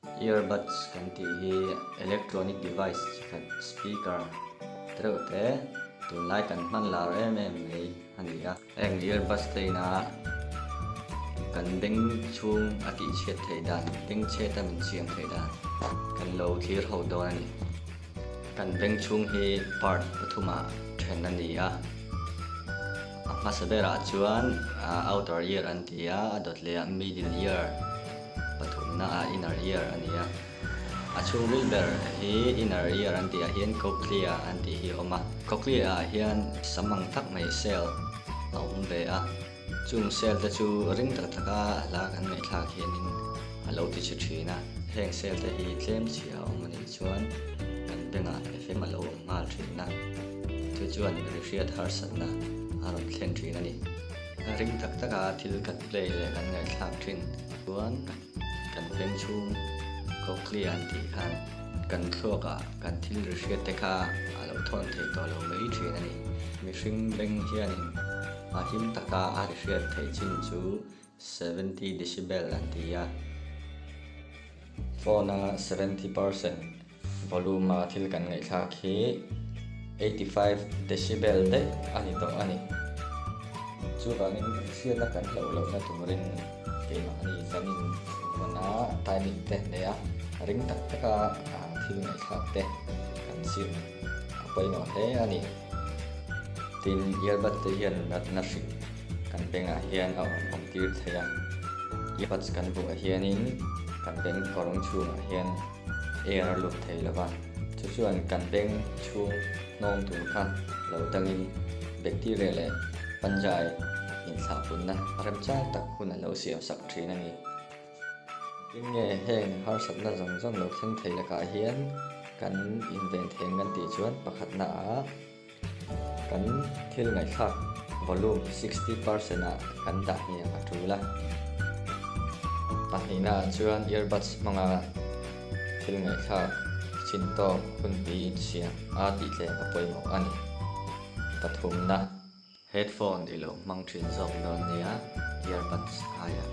Earbuds kan tih hi electronic device chi khat speaker tereuh te tunlai kan hman lar em em mai a ni a. Heng earbuds te ina kan beng chhung a tih chhiat theih dan, beng chhiat a min siam theih dan kan lo thlir ho dawn a ni. Kan beng chhung hi part pathumah then a ni a. A hmasa berah chuan outer ear an ti a, a dawt lehah middle ear. Pathumna ah inner ear a ni a, a chhungril ber hi inner ear an tih ah hian cochlea an tih hi a awm a, cochlea ah hian sam ang tak mai cell a awm ve a, chung cell te chu ring tak tak a hla kan ngaihthlak hianin a lo ti chhe thin a, heng cell te hi tlem chhia a awm a nih chuan kan bengah FM a lo awm nghal thin a, chu chuan ri hriat harsatna a rawn thlen thin a ni. Ring tak tak a thil kan play leh kan ngaihthlak thin chuan kan beng chhung cochlea an tih khan kan thluak ah kan thil ri hriat te kha a lo thawn thei tawh lo mai thin a ni. Mihring beng hianin a him taka a ri hriat theih chin chu 70 decibel an ti a. Phone a 70% Volume a thil kan ngaihthlak hi 85 decibel daih a ni tawh a ni. Chuvangin hriatna kan hlauh lohna turin keimahni kan invawn a, timing te nei a, ring tak taka thil ngaihthlak te kan sim a pawimawh hle a ni. Tin, earbud te hian natna hrik kan bengah hian a awm awm tir thei a, earbuds kan vuah hianin kan beng kawrawng chhungah hian Air a lut thei lova, chu chuan kan beng chhung hnawm tur kha lo dangin bacteria leh fungi inthlahpunna remchang tak hun a lo siam sak thin a ni. Tin nge heng harsatna zawng zawng lo thleng thei lakah hian kan inven theng kan tih chuan pakhatna ah Kan thil ngaihthlak volume 60% ah kan dah hniam a tul a. Pahnihna ah chuan earbuds hmanga thil ngaihthlak chin tawk hunpi insiam a tih tlem a pawimawh a ni. Pathumna. Headphone i lo hmang thin zawk dawn nia earbuds aiah.